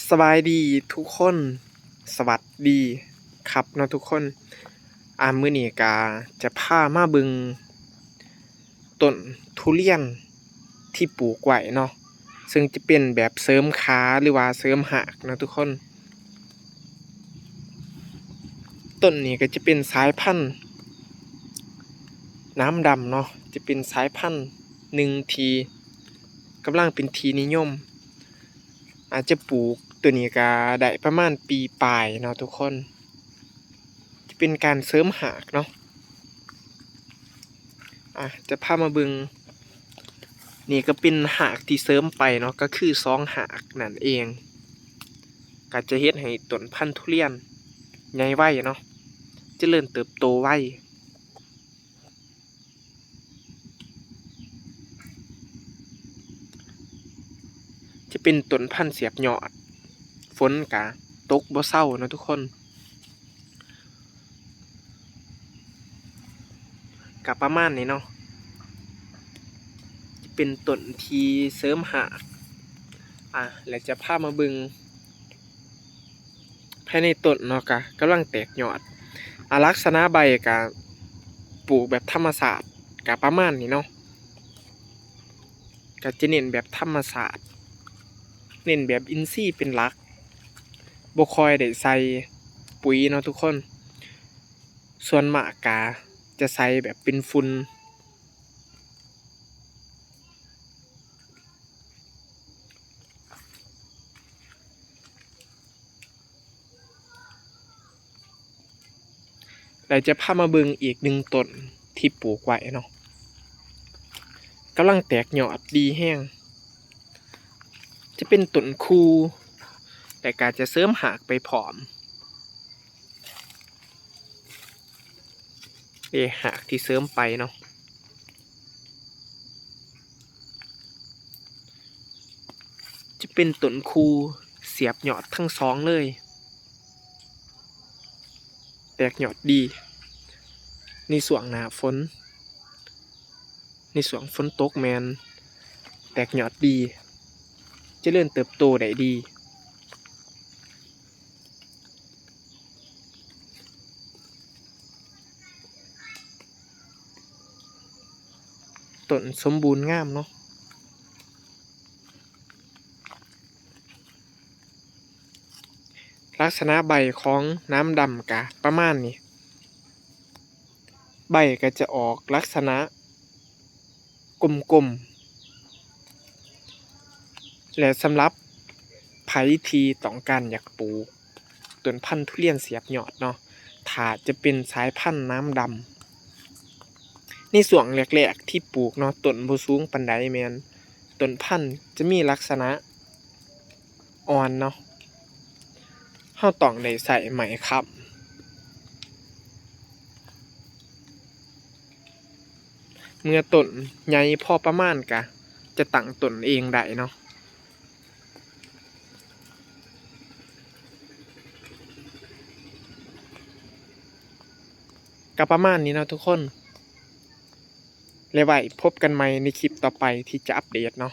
ສະບາຍດີທຸກຄົນ ສະຫວັດດີຄັບເນາະທຸກຄົນ. ອາ ມື້ນີ້ກະຈະພາມາເບິ່ງຕົ້ນທຸລຽນທີ່ປູກໄວ້ເນາະ, ເຊິ່ງຈະເປັນແບບເສີມຂາ ຫຼືວ່າເສີມຮາກເນາະທຸກຄົນ. ຕົ້ນນີ້ກະຈະເປັນສາຍພັນນ້ຳດຳເນາະ, ຈະເປັນສາຍພັນໜຶ່ງທີ່ກຳລັງເປັນທີ່ນິຍົມ. ອາດຈະປູກໂຕນີ້ກະໄດ້ປະມານປີປາຍເນາະທຸກຄົນ, ຈະເປັນການເສີມຮາກເນາະ. ອາ ຈະພາມາເບິ່ງ, ນີ້ກະເປັນຮາກທີ່ເສີມໄປເນາະ, ກະຄືສອງຮາກນັ້ນເອງ, ກະຈະເຮັດໃຫ້ຕົ້ນພັນທຸລຽນໃຫຍ່ໄວເນາະ, ຈະເລີນເຕີບໂຕໄວ. ຈະເປັນຕົ້ນພັນສຽບຍອດ, ຝົນກະຕົກບໍ່ເຊົາເນາະທຸກຄົນ. ກະປະມານນີ້ເນາະ, ຈະເປັນຕົ້ນທີ່ເສີມຮາກ. ອາ ແລະຈະພາມາເບິ່ງ ພາຍໃນຕົ້ນເນາະ ກະກຳລັງແຕກຍອດ. ອາ ລັກສະນະໃບກະປູກແບບທຳມະຊາດ ກະປະມານນີ້ເນາະ, ກະຈະເນັ້ນແບບທຳມະຊາດ ເນັ້ນແບບອິນຊີເປັນຫຼັກ, ບໍ່ຄ່ອຍໄດ້ໃສ່ປຸ໋ຍເນາະທຸກຄົນ. ສ່ວນມາກກະຈະໃສ່ແບບເປັນຝຸ່ນ. ແລ້ວຈະພາມາເບິ່ງອີກໜຶ່ງຕົ້ນທີ່ປູກໄວ້ເນາະ, ກຳລັງແຕກຍອດດີແຮງ, ຈະເປັນຕົ້ນຄູ່ ແລ້ວກະຈະເສີມຮາກໄປພ້ອມ. ເດ ຮາກທີ່ເສີມໄປເນາະ, ຈະເປັນຕົ້ນຄູ່ສຽບຍອດທັງສອງເລີຍ, ແຕກຍອດດີໃນຊ່ວງໜ້າຝົນ. ໃນຊ່ວງຝົນຕົກແມ່ນແຕກຍອດດີ, ຈະເລີນເຕີບໂຕໄດ້ດີ. ຕົ້ນສົມບູນງາມເນາະ. ລັກສະນະໃບຂອງນ້ຳດຳກະປະມານນີ້, ໃບກະຈະອອກລັກສະນະກົມໆ. ແລະ ສຳລັບໃຜທີ່ຕ້ອງການຢາກປູກຕົ້ນພັນທຸລຽນສຽບຍອດເນາະ, ຖ້າຈະເປັນສາຍພັນນ້ຳດຳ ໃນຊ່ວງແລກໆທີ່ປູກເນາະ, ຕົ້ນບໍ່ສູງປານໃດ, ແມ່ນຕົ້ນພັນຈະມີລັກສະນະອ່ອນເນາະ, ເຮົາຕ້ອງໄດ້ໃຊ້ໄມ້ຄ້ຳ. ເມື່ອຕົ້ນໃຫຍ່ພໍປະມານກະຈະຕັ້ງຕົ້ນເອງໄດ້ເນາະ. ກະປະມານນີ້ເນາະທຸກຄົນ, ແລະ ໄວ້ພົບກັນໃໝ່ໃນຄລິບຕໍ່ໄປທີ່ຈະອັບເດດເນາະ.